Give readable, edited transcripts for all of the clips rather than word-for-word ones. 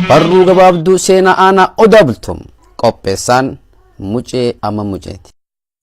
Barruu gabaabduu seenaa aanaa Odaa Bultum qopheessaan Mucee Ama Muceeti.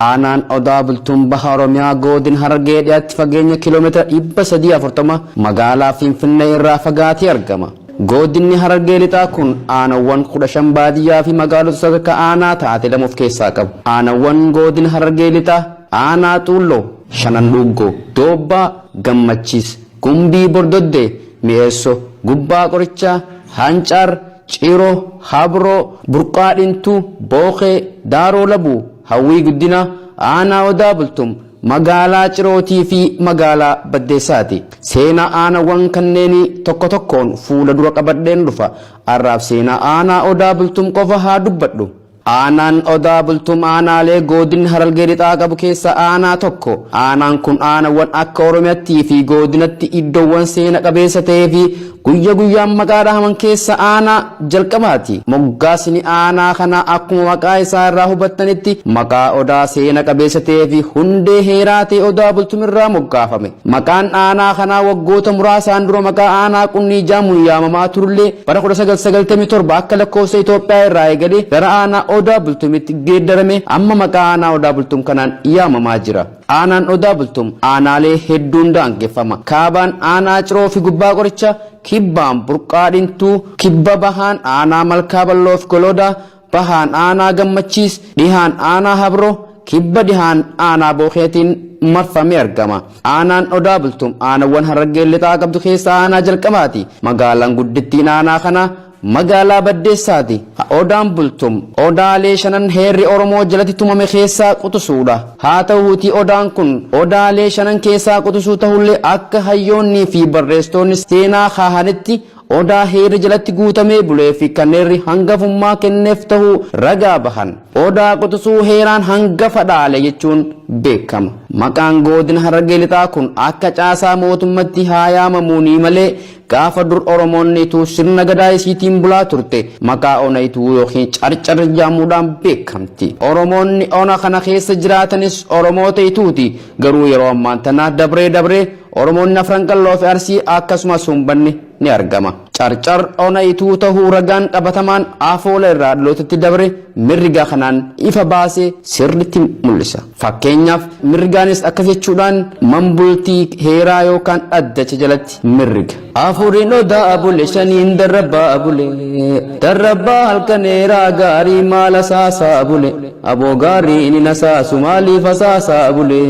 Aanaan Odaa Bultum Baha Oromiyaa Goodin Harargee dhiyaatti fageenya kiiloomeetira 340 magaalaa Finfinnee irraa fagaatee argama. Goodinni Harargee Lixaa kun aanawwan 15 baadiyyaa fi magaalota sadarkaa aanaa taate lama of keessaa qabu. Aanawwan Goodina Harargee Lixaa Aanaa Xuulloo, Shanan Dhuuggoo, Doobbaa, Gammachiis, Gumbii Bordoddee, Mi'eessoo, Gubbaa Qorichaa, Hancaar, Ciroo, Habroo, Burqaa Dhintuu, Bookee, Daaroo Labuu, Hawwii Guddinaa, Aanaa Odaa Bultum, Magaalaa Cirootii fi Magaalaa Baddeessaati. Seenaa aanawwan kanneenii tokko tokkoon fuula dura qabadheen dhufa. Har'aaf seenaa Aanaa Odaa Bultum qofa haa dubbadhu. Aanaan Odaa Bultum aanaalee goodinni Harargee Lixaa qabu keessaa aanaa tokko. Aanaan kun aanawwan akka Oromiyattii fi goodinatti iddoowwan seena qabeessa ta'ee fi guyya guyyaan maqaa dhahaman keessa aanaa jalqabaati. Moggaasni aanaa kanaa akkuma maqaa isaa irraa hubattanitti maqaa Odaa seena qabeessa ta'ee fi hundee heeraa ta'e Odaa Bultum irraa moggaafame. Maqaan aanaa kanaa waggoota muraasaan dura maqaa aanaa Qunnii jaamuun yaamamaa turullee bara 1997 akka lakkoofsa Itoophiyaa irraa eegalee gara aanaa Odaa Bultumitti geeddarame amma maqaa aanaa Odaa Bultum kanaan yaamamaa jira. Aanaan Odaa Bultum aanaalee hedduun daangeffama. Kaabaan aanaa Ciroo fi Gubbaa Qorichaa, Kibbaan Burqaa Dhintuu, Kibba Bahaan aanaa Malkaa Balloo fi Goloodaa, Bahaan aanaa Gammachiis, Dhihaan aanaa Habroo, Kibba Dhihaan aanaa Bookeetiin marfamee argama. Aanaan Odaa Bultum aanawwan Harargeen Lixaa qabdu keessaa aanaa jalqabaati. Magaalaan guddittiin aanaa kanaa magaalaa Baddeessaati. Odaan Bultum odaalee shanan heerri Oromoo jalatti tumame keessaa quxusuudha. Haa ta'uutii odaan kun odaalee shanan keessaa quxusuu ta'ullee akka hayyoonnii fi barreessitoonni seenaa kaahanitti Odaa heerri jalatti guutamee bulee fi kan heerri hangafummaa kenneef tahuu ragaa bahan. Odaa quxusuu heeraan hangafa dhaale jechuun beekama. Maqaan Goodina Harargee Lixaa kun akka caasaa mootummatti haa yaamamuunii malee gaafa dur Oromoonni Ituu sirna Gadaa isiitiin bulaa turte maqaa Ona Ituu yookiin Carcar jaamuudhaan beekamti. Oromoonni Ona kana keessa jiraatanis Oromoota Ituuti. Garuu yeroo ammaan tanaa dabree dabree Oromoonni Afran Qalloo fi Arsii akkasumas Humbanni ni argama. Carcar ona Ituu tahuu ragaan qabatamaan afoola irraa dhalootatti dabre mirrigaa kanaan ifa baasee sirriitti mul'isa. Fakkeenyaaf mirrigaanis akkas jechuudhaan manbultii heeraa yookaan dhaddacha jalatti mirriga. Afuriin odaa bule shaniin darrabbaa bule darrabbaa halkan heeraa gaarii maal asaasaa bule aboo gaariin hin asaasu maaliif asaasaa bule.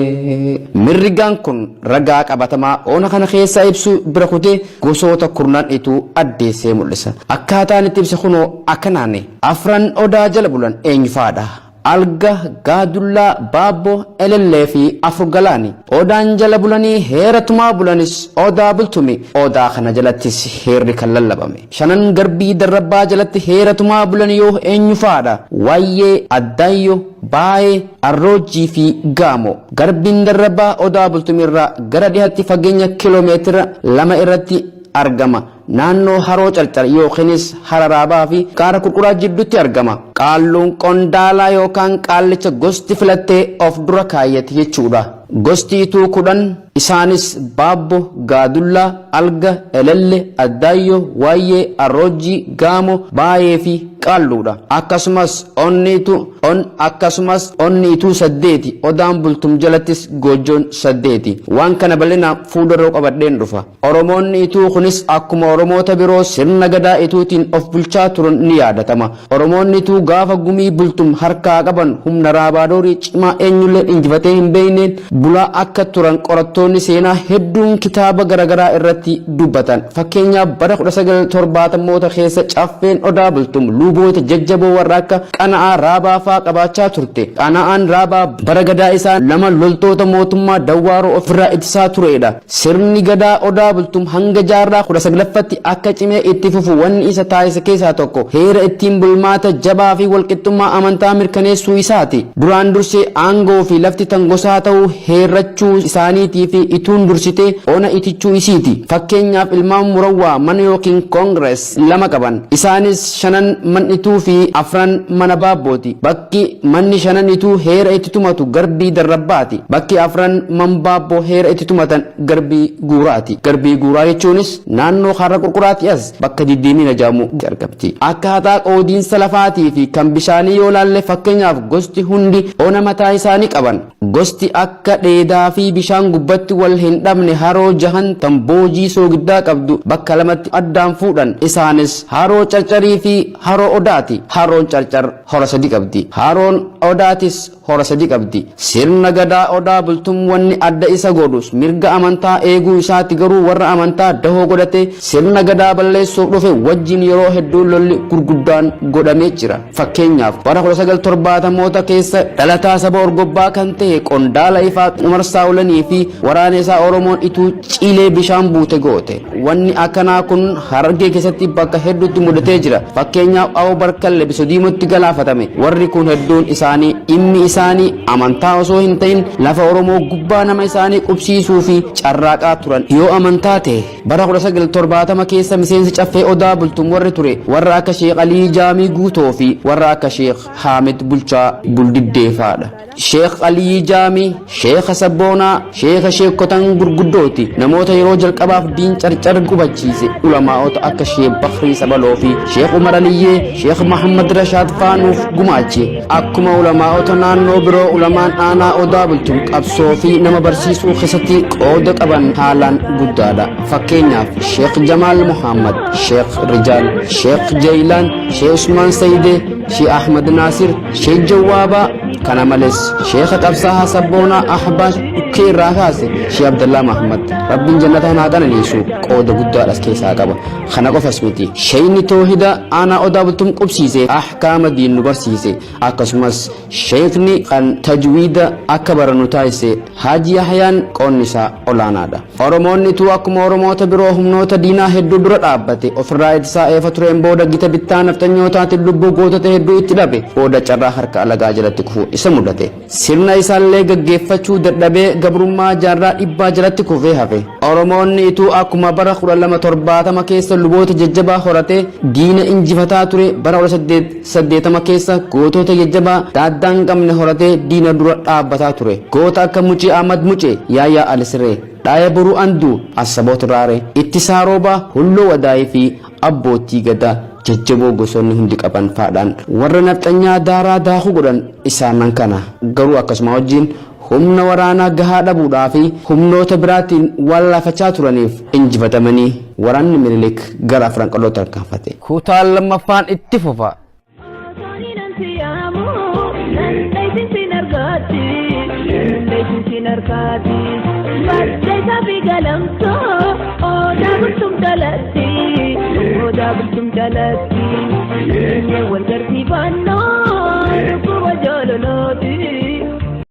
Mirrigaan kun ragaa qabatamaa ona kana keessaa ibsu bira kutee gosoota kurnan Ituu addeessee mul'isa. Akkaataan itti ibse kunoo akkanaani. Afran Odaa jala bulan eenyufaadha? Alga, Gaadullaa, Baabboo, Elellee fi Afurgalaani. Odaan jala bulanii heera tumaa bulanis Odaa Bultumi. Odaa kana jalattis heerri kan lallabame. Shanan Garbii Darrabbaa jalatti heera tumaa bulan yoo eenyufaadha? Waayyee, Addaayyo, Baayee, Arroojjii fi Gaamoo. Garbiin Darrabbaa Odaa Bultumi irraa gara dhihatti fageenya kiloomeetira 2 irratti argama. Naannoo Haroo Carcar yookiinis Hara Raabaa fi Gaara Kurkuraa jidduutti argama. Qaalluun qondaalaa yookaan qaallicha gosti filattee of dura kaayyate jechuudha. Gosti Ituu 10 isaanis Baabbo, Gaadullaa, Alga, Elelle, Addaayyoo, Waayyee, Arroojjii, Gaamo, Baayee fi Qaalluudha. Akkasumas onni Ituu on akkasumas onni Ituu saddeeti. Odaan Bultum jalattis goojjoon saddeeti. Waan kana bal'inaan fuuldarra qabadheen dhufa. Oromoonni Ituu kunis akkuma Oromoota biroo sirna Gadaa Ituutiin of bulchaa turun ni yaadatama. Oromoonni Ituu gaafa Gumii Bultum harkaa qaban humna Raabaadoorii cimaa eenyulleen injifatee hin beekneen bulaa akka turan qorattoonni seenaa hedduun kitaaba garagaraa irratti dubbatan. Fakkeenyaaf bara 1970moota keessa Caffeen Odaa Bultum luuboota jajjaboo warra akka Qana'aa Raabaa faa qabaachaa turte. Qana'aan Raabaa bara Gadaa isaa nama loltoota mootummaa Dawwaaroo ofirraa ittisaa tureedha. Sirni Gadaa Odaa Bultum hanga jaarraa 19ffatti akka cimee itti fufu wanni isa taasise keessaa tokko heera ittiin bulmaata jabaa fi walqixxummaa amantaa mirkaneessuu isaati. Duraan dursee aangoo fi lafti tan gosaa ta'uu heerrachuu isaaniitii fi Ituun dursitee ona Itichuu isiiti. Fakkeenyaaf, ilmaan Murawwaa mana yookiin Congress lama qaban. Isaanis shanan man Ituu fi afran mana Baabbooti. Bakki manni shanan Ituu heera itti tumatu Garbii Darrabbaati. Bakki afran man Baabboo heera itti tumatan Garbii Guuraati. Garbii Guuraa jechuunis naannoo Kaarra Qurquraati as bakka Diddiimina jedhamu argamti. Akkaataa qoodiinsa lafaatii fi kan bishaanii yoo laalle, fakkeenyaaf, gosti hundi ona mataa isaanii qaban. Gosti akka dheedaa fi bishaan gubbatti wal hin dhabne haroo jahan tan boojii soogiddaa qabdu bakka lamatti addaan fuudhan. Isaanis Haroo Carcarii fi Haroo Odaati. Haroon Carcar hora sadi qabdi. Haroon Odaatis hora sadi qabdi. Sirna Gadaa Odaa Bultum wanni adda isa godhus mirga amantaa eeguu isaati. Garuu warra amantaa dahoo godhate sirna Gadaa balleessuuf dhufe wajjin yeroo hedduu lolli gurguddaan godhamee jira. Fakkeenyaaf, bara 1970moota keessa dhalataa saba Orgobbaa kan ta'e qondaala ifaa Umar Saawulanii fi waraana isaa Oromoon Ituu ciilee bishaan buute goote. Wanni akkanaa kun Harargee keessatti bakka hedduutti mudatee jira. Fakkeenyaaf, Awo Barkalle Bisodiimotti galaafatame. Warri kun hedduun isaanii dhimmi isaanii amantaa osoo hin ta'in lafa Oromoo gubbaa nama isaanii qubsiisuu fi carraaqaa turan. Yoo amantaa ta'e, bara 1970 keessa miseensi Caffee Odaa Bultum warri ture warra akka Sheekh Alii Jaamii Guutoo fi warra akka Sheekh Haamid Bulchaa Buldiddeefaadha. Sheekh Aliyyi Jaamii sheekha sabboonaa, sheeka sheekkotan gurguddooti. Namoota yeroo jalqabaaf diin Carcar qubachiise ulamaa'ota akka Sheekh Bakrii Sabaloo fi Sheekh Umar Aliyyee, Sheekh Muhammad Rashaad faa nuuf gumaache. Akkuma ulamaa'ota naannoo biroo, ulamaan aanaa Odaa Bultum qabsoo fi nama barsiisuu keessatti qooda qaban haalaan guddaadha. Fakkeenyaaf, Sheekh Jamaal Muhammad, Sheekh Rijaal, Sheekh Jeeyilaan, Sheekh Usmaan Sayidee, Sheekh Ahmad Naasir, Sheekh Jawwaabaa. Kana malees Sheekha qabsaahaa sabboonaa Ahbaash dhukkee irraa kaase, Sheekh Abdallaa Mahammad, Rabbiin jannataan haa qananiisu, qooda guddaadhas keessaa qaba. Kana qofas miti. Sheeyni toohida aanaa Odaa Bultum qubsiise, ahkaama diin nu barsiise. Akkasumas sheekni kan tajwiida akka barannu taasise Haaji Yahyaan qoonni isaa olaanaadha. Oromoonni Ituu akkuma Oromoota biroo humnoota diinaa hedduu dura dhaabbate ofirraa ittisaa eefa tureen booda gita bittaa nafxanyootaatiin lubbuu gootota hedduu itti dhabe. Booda carraa harka alagaa jalatti kufuu isa mudate. Sirna isaallee gaggeeffachuu dadhabee gabrummaa jaarraa dhibbaa jalatti kufee hafe. Oromoonni Ituu akkuma bara 1270 keessa luboota jajjabaa horatee diina injifataa ture, bara 1880 keessa gootota jajjabaa daaddaa hin qabne horatee diina dura dhaabbataa ture. Goota akka Mucee Ahmad Mucee, Yaayyaa Alisiree, Dhaaya Boruu Anduu, Assaboot Raaree, Ittisaa Roobaa, Hulloo Wadaayii fi abbootii Gadaa jajjaboo gosoonni hundi qaban faadhaan warra nafxanyaa daaraa daakuu godhan isaanan kana. Garuu akkasuma wajjin humna waraanaa gahaa dhabuudhaa fi humnoota biraatiin waan laafachaa turaniif injifatamanii waraanni Minilik gara Afran Qalloo tarkaanfate. Kutaan lammaffaan itti fufa.